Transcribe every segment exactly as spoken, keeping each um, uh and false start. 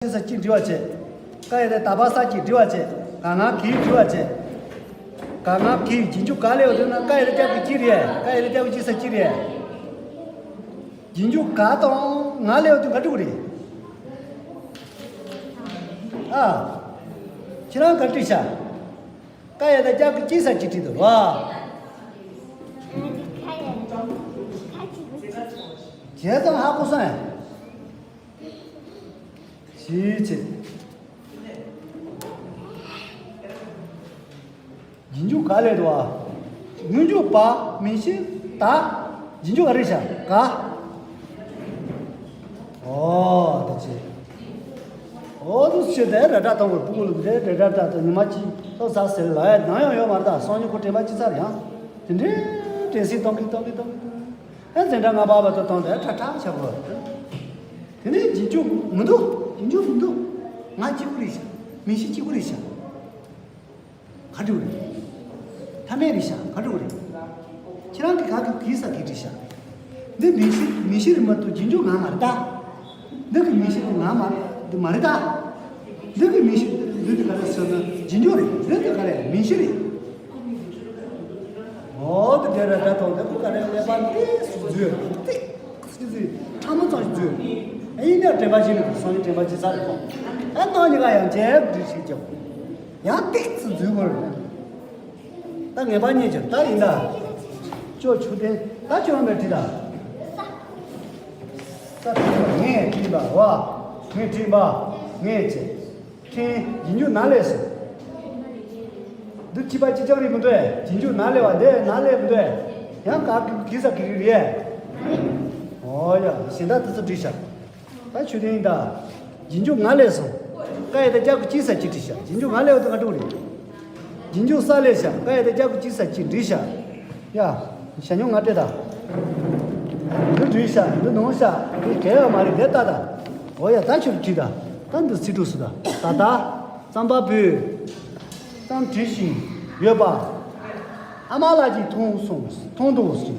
ཅི་ས་ཅི་འབྲི་བ་བྱེད། ཀ་ཡ་བཏགས་པ་ས་ཅི་འབྲི་བ་བྱེད། ག་ང་གི་འབྲི་བ་བྱེད། ག་ང་གི་རྗེས་འཇུག་ག་ལས་འོ་དེ་ན་ཀ་ཡ་བཏགས་ཀྱི་ཅི་རེད། ཀ་ཡ་བཏགས་ཀྱི་ཅི་ས་ཅི་རེད། རྗེས་འཇུག་ག་དང་ང་ལས་འོ་དེ་ག་འགྲིག་རེད། ཨ། ཁྱེད་རང་ག་འབྲི་ཤག་ཀ་ཡ་བཏགས་ཀྱི་ཅི་ས་ཅི་འབྲི་འདུག་བ། བྱས་ཙང་ཧ་གོ་སོང་ཡ། ཞེས་བྱས། རྗེས་འཇུག་ག་ལས་འདུག་བ། སྔོན་འཇུག་པ་མིང་གཞི་ད། རྗེས་འཇུག་ག་རེད་ཤག་ག། ཨོ་ད་ཅི། ཨོ་དུ་ཆེ་དེ་ར་སྒྲ་དང་པོར་སྤུ་གུ་ལུག་དེ་ར་སྒྲ་སྒྲ་དང་ཉི་མ་གཅིག་ལྷོ་ས་ཟེར་ལ་ཡ་ནང་ཡང་ཡོད་མ་རེད། ད་སང་ཉིན་ཁོ་དྲན་པ་ཅི་ཚར་ཡང་དེ་འདྲའི་དྲན་སེམས་གཏོང་གི་གཏོང་གི་གཏོང་གི་གཏོང་གི། ཨ་འཛིན་གྲྭ་ལྔ་པ་བར་དུ་བཏང་སྟེ་ཁྲ་ཁྲ་བྱ་དགོས། དེ་ནས་རྗེས་འཇུག་མི་འདུག་རྗེས་འཇུག་མི་འདུག་ང་གཅིག་པུ་རེད་ཤག་མིང་གཞི་གཅིག་པུ་རེད་ཤག་ག་འགྲིག་རེད། མཐའ་མེད་རེད་ཤག་ག་འགྲིག་རེད། ཁྱེད་རང་གི་ག་གི་གི་ས་གི་བྲིས་ཤག་འདི་མིང་གཞི་མིང་གཞི་རེད་མ་གཏོགས་རྗེས་འཇུག་ང་མ་རེད་ད། འདི་གི་མིང་གཞི་དེ་ང་མ་འདི་མ་རེད་ད། འདི་གི་མིང་གཞི་འདི་འདི་ག་རེ་ཟེར་ན་རྗེས་འཇུག་རེད། འདི་འདི་ག་རེ་མིང་གཞི་རེད། འོ་དེ་དེ་རེད་ད། དོན་དེ་ཁོ་ག་རེ་ཀླད་པ་ཏིག་ཙམ་འཛུལ་ཏིག་ཙམ་འཛུལ་ཕྲ་མོ་ཙམ་ཞིག་འཛུལ། ཨ་ཡིན་ན་དྲན་པ་བྱེད་ནས་སང་ཉིན་དྲན་པ་བྱེད་ས་རེད་ཁོ། ཨ་ནང་གཉིས་ཀ་ཡང་རྗེས་འབྲི་ཞིག་རྒྱབ། ཡང་ཏིག་ཙམ་འཛུལ་དགོས་རེད། ད་ངེས་པ་རྙེད་ཀྱི་ད་ཡིན་ད། ཅོ་ཆུ་ལྡན་ད་ཁྱོད་རང་མེད་བྲིས་ད། ས་ཁྲིད་པ་ངས་བྲིས་པ་བ། ངས་བྲིས་པ་ངས་བྱས། ཁྱེད་རྗེས་འཇུག་ན་ལས་སོ། འདི་གཅིག་པ་གཅིག་རྐྱང་རེད་མི་འདུག་ཨེ། རྗེས་འཇུག་ན་ལས་བ་འདི་ན་ལས་མི་འདུག་ཨེ། ཡང་ག་གི་གི་ས་གི་རིགས་རེད་ཨེ། འོ་ཡ་གཞན་དག་དེ་ཚོ་བྲིས་ཤག་ད་ཆོས་ལྡན་ཡིན་ད། རྗེས་འཇུག་ང་ལས་སོང་། ཀ་ཡ་བཏགས་ཀྱི་ཅི་ས་ཅི་བྲིས་ཤག་རྗེས་འཇུག་ང་ལས་འོ་དེ་ག་འགྲོ་རེད། རྗེས་འཇུག་ས་ལས་ཤག་ཀ་ཡ་བཏགས་ཀྱི་ཅི་ས་ཅི་བྲིས་ཤག་ཡ། ཞ་སྨྱུག་ང་སྤྲད་ད། འདི་བྲིས་ཤག་འདི་ནོར་ཤག་འདི་གལ་ཡོད་མ་རེད་འདི་ལྟ་ད། འོ་ཡ་ད་ཁྱོད་བྲིས་ད། ད་འདི་ཚིག་གྲུབ་སུ་ད། ད་ད། རྩམ་པ་པོས། རྩམ་བྲིས་ཤིང་ཡོད་པ། ཨ་མ་ལགས་ཀྱིས་མཐོང་སོང་མཐོང་འདུག་ཟེར།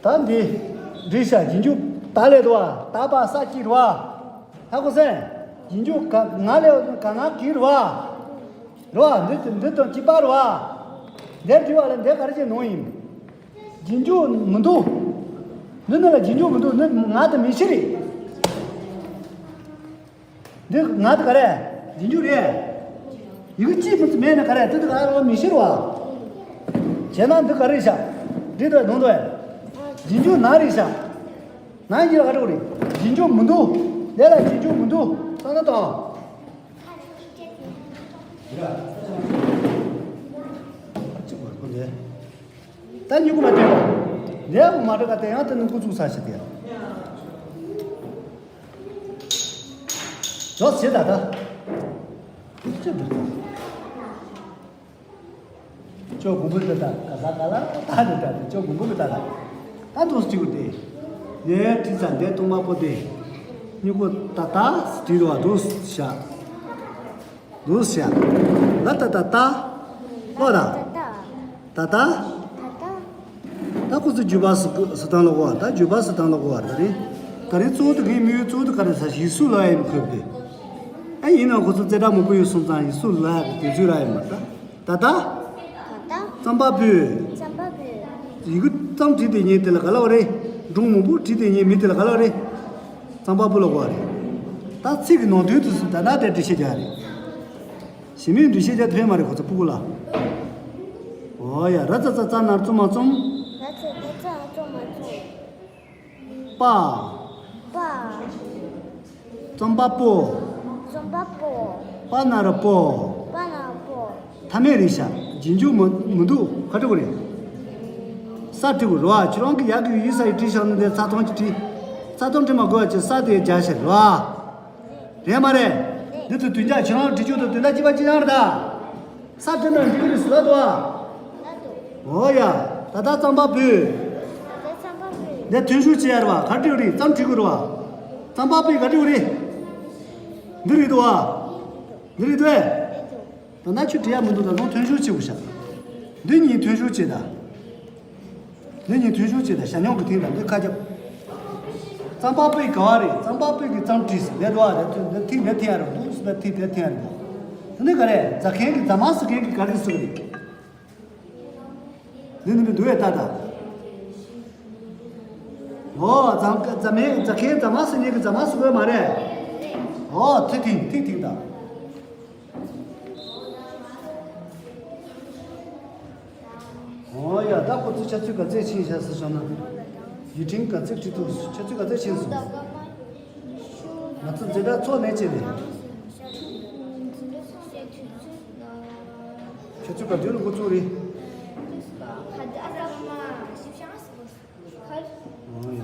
ད་འདི། འདི་ཤ་རྗེས་འཇུག་ད་ལས་འདུག་བ། ད་པ་ས་ཀྱི་རུ་བ། ཧ་གོ་སོང་། རྗེས་འཇུག་ག་ང་ལས་ག་ང་གི་རུ་བ། རུ་བ་འདི་འདི་དང་གཅིག་པ་རུ་བ། འདིར་འདྲི་བ་ལ་འདི་ག་རེ་བྱས་ནོ་ཡིན། རྗེས་འཇུག་མི་འདུག་འདི་ནི་ལ་རྗེས་འཇུག་མི་འདུག་འདི་ང་དང་མིང་གཞི་རེད། འདི་ང་དེ་ག་རེ། རྗེས་འཇུག་རེད། ཡི་གེ་གཅིག་མི་མེད་ན་ག་རེ་དེ་དེ་ག་རེ་མི་ཤེས་རོ། བྱས་ན་འདི་ག་རེ་བཞག་འདི་དེ་ནང་དུ། རྗེས་འཇུག་ན་རེ་བཞག་ན་ཡི་ག་རེ་རེད། རྗེས་འཇུག་མི་འདུག་དེ་ལ་རྗེས་འཇུག་མི་འདུག་བསམ་བློ་བཏང་། ད་མྱུ་གུ་མ་བསྟན་པ། ལས་མ་འགྲིག་ག་དེ་ཡང་དེ་ནི་འགོ་བཙུགས་ས་ཞིག་དེ། ཇོ་ཟེར་ད་ད། ཅི་འདུག་ཅོ་གུང་པོ་དེ་ད་ག་ས་ག་ལ་ད་དེ་ད་དེ་ཅོ་གུང་པོ་གི་ད་ད། ད་འདུག་སེ་བྲིས་དེ། ནས་བྲིས་ས་འདས་གཏོང་མ་པོ་དེ། མྱུ་གུ་ད་ད་བྲིས་རོགས་འདུག་ཤ། འདུག་ཤ། ལ་ད་ད་ད། ལོ་ད། ད་ད། ད་ད། ད་ཁོ་ཚོ་བརྗོད་པ་སུ་སུ་དང་ལ་གོ་བ་ད་བརྗོད་པ་སུ་དང་ལ་གོ་བ་ད་རེད། ད་རེས་གཙོ་བོ་དེ་གའི་དམིགས་ཡུལ་གཙོ་བོ་དེ་ག་རེ་ས་ཞིག་སུ་ལ་ཡིན་ཁོས་དེ། ཨ་ཡིན་ན་ཁོ་ཚོ་རྩེ་གྲ་མང་པོ་ཡོད་སོང་ཙང་ཡིན་སུ་ལ་དེ་ཚོའི་ར་ཡིན་མ་ད། ད་ད། ད་ད། རྩམ་པ་པོས། རྩམ་པ་པོས། ཡི་གེ་རྩམ་བྲིས་དེ་ཉིད་དེ་ལ་ག་ལ་བ་རེད། སྒྲུང་མང་པོ་བྲིས་དེ་ཉིད་མི་དེ་ལ་ག་ལ་བ་རེད། རྩམ་པ་པོ་ལ་གོ་བ་རེད། ད་ཚིག་གི་ནང་དོན་དུ་སུ་ད་ན་དེ་འབྲི་ཤེས་ཀྱི་རེད། ཞི་མིའི་འདུ་ཤེས་བརྒྱ་དེ་ཕན་མ་རེད་ཁོ་ཚོ་སྤུ་གུ་ལ། འོ་ཡ་ར་ཙ་ཙ་ཙ་ན་རྩུབ་མ་རྩུབ། ར་ཙ་ཙ་ཙ་ན་རྩུབ་མ་རྩུབ། པ། པ། རྩམ་པ་པོ། རྩམ་པ་པོ། པ་ན་རོ་པོ། པ་ན་རོ་པོ། མཐའ་མེད་རེད་ཤག་རྗེས་འཇུག་མི་མི་འདུག་ག་འགྲོ་གི་རེད། ས་འབྲི་དགོས་རེད་བ། ཁྱེད་རང་གི་ཡག་གི་ཡིག་ས་ཡི་བྲིས་བཞག་ན་དེ་རྩ་ཐང་གཅིག་བྲིས། རྩ་ཐང་བྲིས་མ་དགོས་པ་བྱས་ས་དེ་རྒྱག་ཤག་རེད་བ། རེད་མ་རེད། འདི་ཚོ་དོན་རྒྱག་ཁྱེད་རང་བྲིས་རྒྱུ་དང་དོན་དག་གཅིག་པ་གཅིག་རྐྱང་རེད་ད། ས་འབྲི་ན་འགྲིག་གི་རེད་ཟེར་ལབ་འདུག་ཨ། འོ་ཡ། ད་ལྟ་རྩམ་པ་པོས། འདི་ཐོན་ཤུགས་ཆེ་ཡ་རེད་བ། ག་འགྲིག་རེད་རྩམ་འབྲི་དགོས་རེད་བ། རྩམ་པ་པོས་ག་འགྲིག་རེད། འདི་རེད་འདུག་ཨ། འདི་རེད་འདུག་ཨེ། ད་ནང་ཆུ་བྲི་ཡ་མི་འདུག་ད་ནང་ཐོན་ཤུགས་ཆེ་བོ་བཞག་འདི་གཉིས་ཐོན་ཤུགས་ཆེ་ད། འདི་གཉིས་ཐོན་ཤུགས་ཆེ་ད་ཞྭ་སྨྱུག་གི་མཐིལ་དང་འདི་ཁ་རྒྱབ། རྩམ་པ་པོའི་ག་བ་རེད། རྩམ་པ་པོའི་གི་རྩམ་བྲིས་ཟེར་ལས་འགྲོ་བ་རེད། ཐིག་འདི་ཐིག་འདི་ཐིག་ཡ་རེད། འདུག་ཟེར་ཐིག་འདི་ཐིག་ཡ་རེད། འདུག་ཟེར་ཐིག་འདི་ཐིག་ཡ་རེད། འདུག་དེ་ནི་ག་རེད། རྫ་མཁན་གི་རྫ་མ་ཟེར་མཁན་གི་ག་རེ་ཟེར་གི་རེད། འདི་ནི་མི་འདུག་ཡ་ད་ད། ཨོ་རྫ་རྫ་མའི་རྫ་མཁན་རྫ་མ་ཟེར་མཁན་གི་རྫ་མ་ཟེར་གི་མ་རེད། ཨོ་ཐིག་ཐིག་ཐིག་ཐིག་ད། ཨོ་ཡ། ད་ཁོ་ཚོ་ཆུ་ཚོད་ག་ཚོད་ཕྱིན་བཞག་ཟེར་བྱུང་ན། ཡུལ་ཕྲན་ག་ཚོད་བྲིས་འདུག་ཆུ་ཚོད་ག་ཚོད་ཕྱིན་སོང་། ང་ཚོ་འཛིན་གྲྭ་འཚོགས་ནས་བྱས་ནས། ཆུ་ཚོད་ག་དུས་ལ་འགོ་བཙུགས་རེད། ཨོ་ཡ།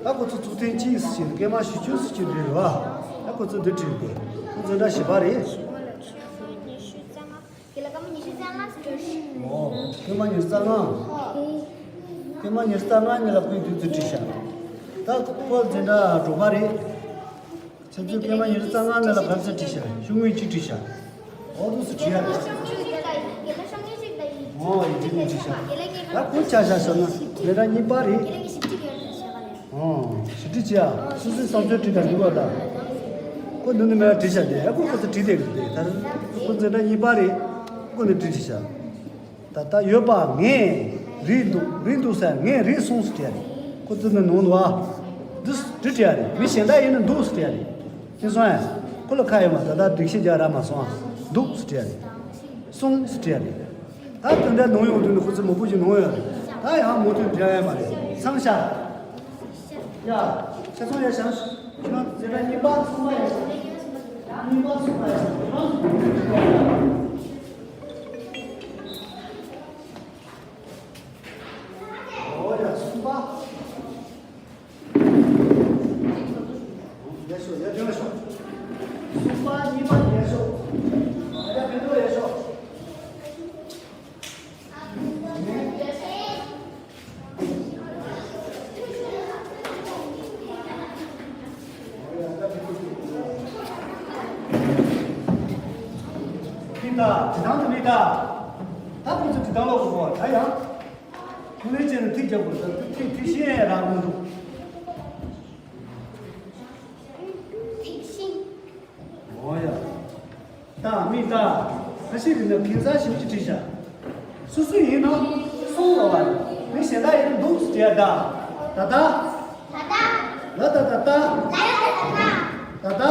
ད་ཁོ་ཚོ་ཚུགས་ཐེངས་གཅིག་ཟེར་གྱི་རེད། སྐད་མ་ཞུ་ཆུ་ཟེར་གྱི་རེད་བ། ད་ཁོ་ཚོ་འདི་བྲིས་དགོས། ཁོ་འཛིན་གྲྭ་བཞི་པ་རེད། ཨོ། སྐད་མ་ཉི་ཤུ་རྩ་ལྔ། སྐད་མ་ཉི་ཤུ་རྩ་ལྔ་ནི་ལ་ཁོས་དུས་ཚོད་བྲིས་ཤག་ད་ཁོ་འཛིན་གྲྭ་དྲུག་པ་རེད། ཆུ་ཚོད་སྐད་མ་ཉི་ཤུ་རྩ་ལྔ་ནི་ལ་ག་ཚོད་བྲིས་ཤག་ཤོག་ངོས་གཅིག་བྲིས་ཤག་ཨོ་འདུག་སེ་བྲིས་ཡ་རེད། ཨོ་ཡི་གེ་ནས་བྲིས་ཤག་ད་ཁོ་ཆ་བཞག་ཤག་ན་འཛིན་གྲྭ་གཉིས་པ་རེད། ཨོ། ཞིབ་ཕྲ་བྱས་ཨ། སོ་སོའི་བསམ་ཚུལ་བྲིས་དང་འདུག་བ་ད། ཁོ་འདི་ནི་མེད་བྲིས་བྱ་དེ་ཨ། ཁོ་ཁོ་ཚོ་བྲིས་བསྡད་ཀྱི་འདུག་ད་ཁོ་འཛིན་གྲྭ་གཉིས་པ་རེད། ཁོ་ནི་བྲིས་བྱ། ད་ལྟ་ཡོད་པ་ངས་རིག་འདུག་རིག་འདུག་ཟེར་ངས་རིག་སོང་ཟེར་བྲིས་རེད། ཁོ་ཚོ་ནི་ནོར་འདུག་ཨ། འདི་བྲིས་བྲིས་རེད། མི་གཞན་དག་ཡིན་ན་འདུག་ཟེར་བྲིས་རེད། མཁྱེན་སོང་ཨ། ཁོ་ལ་ཁ་ཡོད་མ་ད་ལྟ་སྒྲིག་གཞི་རྒྱག་རག་མ་སོང་ཨ། འདུག་ཟེར་བྲིས་རེད། སོང་ཟེར་བྲིས་རེད། ད་དེ་འདྲ་ནོར་ཡོང་དུས་ནི་ཁོ་ཚོ་མང་པོ་ཞིག་ནོར་ཡོད་རེད། ད་ཡང་མུ་མཐུད་འབྲལ་ཡ་མ་རེད། ཚང་ཤག་ཡ། ཁྱེད་ཚོ་ཡ་བཞག་ཁྱེད་རང་འཛིན་གྲྭ་གཉིས་པ་གསུམ་པ་ཡ་བཞག་གཉིས་པ་གསུམ་པ་ཡ་བཞག་ཁྱེད་རང་། ཨོ་ཡ་གསུམ་པ། ཡར་ཤོག་ཡར་ཤོག་གསུམ་པ་གཉིས་པ་ཡར་ཤོག་ཡར་ཕན་ཐོགས་ཡར་ཤོག་ཐིག་ད་དྲི་དང་དུ་མིག་ད། ད་ཁོང་ཚོ་དྲི་དང་ལོག་གོ་ད་ཡང་། ཁོང་ལས་བྱས་ནས་ཐིག་རྒྱབ་དགོས་ད་ཐིག་ཐིག་ཤེས་ཡ་རག་མི་འདུག་ཐིག་ཤིང་། ཨོ་ཡ། ད་མིག་ད། ཁ་ཤས་ཀྱིས་ནི་ཁེ་ས་ཞིབ་ཀྱིས་བྲིས་ཤག་སུ་སུ་ཡིན་ནམ། སོང་ལ་བ། མི་གཞན་དག་ཡིན་འདུག་ཟེར་ཡ་ད། ད་ད། ད་ད། ལ་ད་ད་ད། ལ་ད་ད་ད། ད་ད། ད་ད།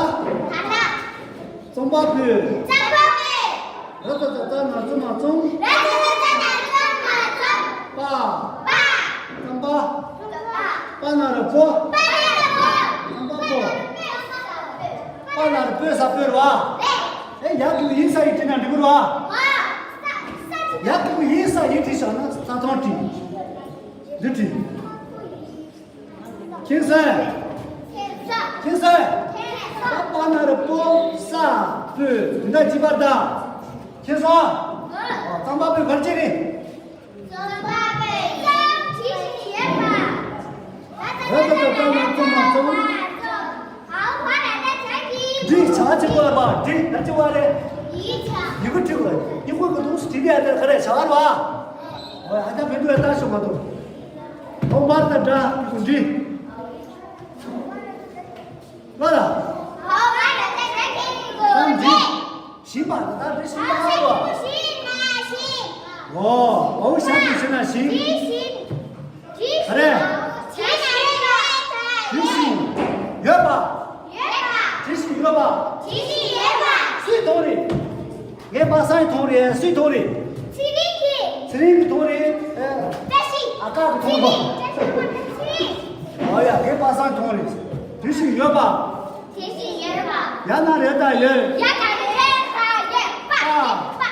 རྩོམ་པ་པོས། རྩོམ་པ་པོས། ར་ད་ད་ད་ན་རྩོམ་མ་རྩོམ། ར་ད་ད་ད་ན་རྩོམ་མ་རྩོམ། པ། པ། རྩོམ་པ། པ་ན་ར་པོ། པ་ན་ར་པོ། རྩོམ་པ་པོ། པ་ན་ར་པོས་ས་པོས་ར་བ། ཨེ་ཡག་གི་ཡིན་ས་ཡིན་དྲིས་ན་འགྲིག་གི་ར་བ། ཡག་གི་ཡིན་ས་ཡིན་དྲིས་བཞག་ན་ས་ཐང་དྲིས། འདི་དྲིས། མཁྱེན་སོང་། མཁྱེན་སོང་། ད་པ་ན་ར་པོ་ས་པོས་འདི་འདྲ་ཅི་པར་ད། མཁྱེན་སོང་། རྩོམ་པ་པོས་ག་རེ་བྱས་རེད། རྩོམ་པ་པོས་བྲིས་བཞིན་ཡོད་པ། ར་ད་ད་ད་ན་རྩོམ་མ་རྩོམ། འདི་བྱ་ཆེ་བ་ལ་བ་འདི་ན་ཆེ་བ་རེད། ཡི་གེ་བྲིས་བ་ཡི་གེ་གི་འདུག་སེ་བྲིས་ཡ་དེ་ག་རེ་བྱ་བ་རེད་བ། ཨོ་ཡ་ད་མི་འདུག་ཡ་ད་ཤོག་མ་འདུག་ཐོག་མར་ད་འདྲ་འདི་ལ། ད་འདི། ཞིམ་པ་ད་ལྟ་འདི་ཞིམ་པ་ཨ་བ། ཨོ། ཨོ་ཞབས་ཀྱིས་ཕྱེ་ན་ཞིམ། ག་རེ། དྲི་ཞིམ། ཡོད་པ། དྲི་ཞིམ་ཡོད་པ། སུས་མཐོང་རེད། ངའི་པ་སངས་མཐོང་རེད། སུས་མཐོང་རེད། ཚེ་རིང་གིས་མཐོང་རེད། ཨ་ཀ་གིས་མཐོང་རེད། ཨོ་ཡ་ངའི་པ་སངས་མཐོང་རེད། དྲི་ཞིམ་ཡོད་པ། དེ་བཞིན་ཡོད་པ། ཡ་ན་རེ་ད་ཡོད། ཡ་ན་རེ་ད་ཡོད་པ། ཡོད་པ།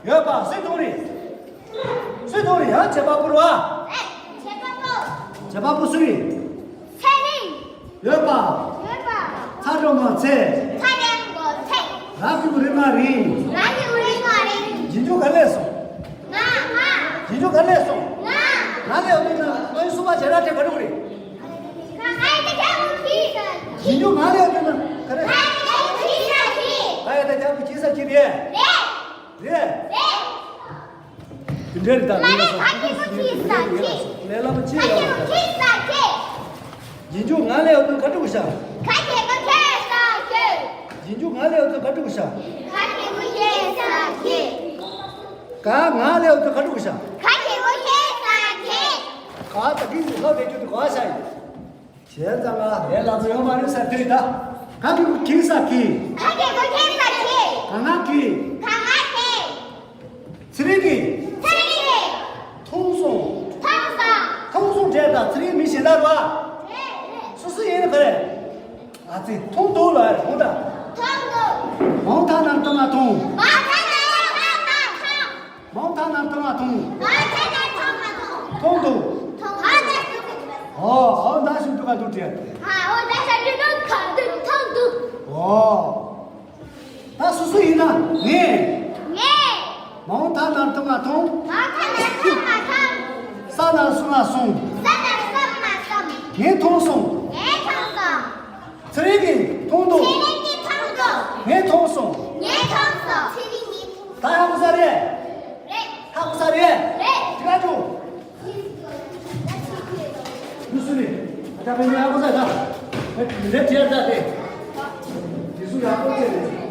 ཡོད་པ། སུས་མཐོང་རེད། སུས་མཐོང་རེད། ཡང་བྱེད་པ་པོ་རེད་བ། ཨེ། བྱེད་པ་པོ། བྱེད་པ་པོ་སུ་རེད། ཚེ་རིང་། ཡོད་པ། ཡོད་པ། ཚ་གྲང་མོ་ཚེ། ཚ་གྲང་མོ་ཚེ། ར་གི་གུ་རི་ང་རིང་། ར་གི་གུ་རི་ང་རིང་། རྗེས་འཇུག་ག་ལས་སོང་། ང་། ང་། རྗེས་འཇུག་ག་ལས་སོང་། ང་། ང་ལས་འོ་དེ་ན་ང་ཡི་སུ་བ་བྱེད་ར་ཁྲེ་ག་འགྲོ་རེད། རྗེས་འཇུག་ང་ལས་འོ་དེ་ན་ག་རེ། ང་ཡི་ད་རྒྱབ་ཀྱི་ཁྱི་ས་ཁྱི་རེད། རེད། རེད། དེ་འདྲ་རེད་ད། ལས་ལ་སོང་། ལས་ལ་མ་ཁྱི་ཡོད། རྗེས་འཇུག་ང་ལས་འོ་དུ་ག་དྲུག་བྱ། ག་གི་གུ་ཁྱེད་ས་ཁྱེད། རྗེས་འཇུག་ང་ལས་འོ་དུ་ག་དྲུག་བྱ། ག་གི་གུ་ཁྱེད་ས་ཁྱེད། ག་ང་ལས་འོ་དུ་ག་དྲུག་བྱ། ག་གི་གུ་ཁྱེད་ས་ཁྱེད། ག་ད་གིན་ལོ་དེ་ཁྱོད་དུ་ག་བྱ་ཡིན། བྱས་ཙང་ང་ལས་ལ་ཚོ་ཡོང་མ་རེད་ས་དེ་རེད་ད། ག་གི་གུ་ཁྱེད་ས་ཁྱེད། ག་གི་གུ་ཁྱེད་ས་ཁྱེད། ག་ང་ཁྱེད། ག་ང་ཁྱེད། ཚེ་རིང་གིས། ཚེ་རིང་གིས། ཐུང་སོང་། ཐུང་སོང་། ཐུང་སོང་བྲལ་དང་ཚེ་རིང་མི་གཞན་དག་རེད་བ། རེད་རེད། སུ་སུ་ཡིན་ནི་ག་རེད། ཨ་ཙི་ཐུང་འདུག་ལ་རེད་ཐུང་དང་། ཐུང་འདུག་མང་ཐང་ནང་ཐུང་ང་ཐུང་། མང་ཐང་ནང་ཐུང་ང་ཐུང་། མང་ཐང་ནང་ཐུང་ང་ཐུང་། མང་ཐང་ནང་ཐུང་ང་ཐུང་། ཐུང་འདུག་ཐུང་ང་ཐུང་། ཨོ་ཨོ་ད་ཞིག་འདུག་ག་འདུག་དྲན། ཨ་ཨོ་ད་ཞིག་འདུག་ག་འདུག་ཐུང་འདུག་ཨོ། ད་སུ་སུ་ཡིན་ན་ངས། ངས། མང་ཐང་ནང་ཐུང་ང་ཐུང་། མང་ཐང་ནང་ཐུང་ང་ཐུང་། ས་ནང་སུ་ང་སོང་། ས་ནང་སུ་ང་སོང་། ངས་ཐུང་སོང་། ངས་ཐུང་སོང་། ཚེ་རིང་གིས་ཐུང་འདུག་ཚེ་རིང་གིས་ཐུང་འདུག་ངས་ཐུང་སོང་། ངས་ཐུང་སོང་། ཚེ་རིང་གིས་ཐུང་། ད་ཧ་གོ་ས་རེད། རེད། ཧ་གོ་ས་རེད། རེད། དེ་ག་ཅུ། ལུས་སུ་ནི། ད་བེད་མེད་ཧ་གོ་ས་ད། རེད་དྲིལ་ད་དེ། དེ་སུ་ཡག་པོ་ཚེ་རེད།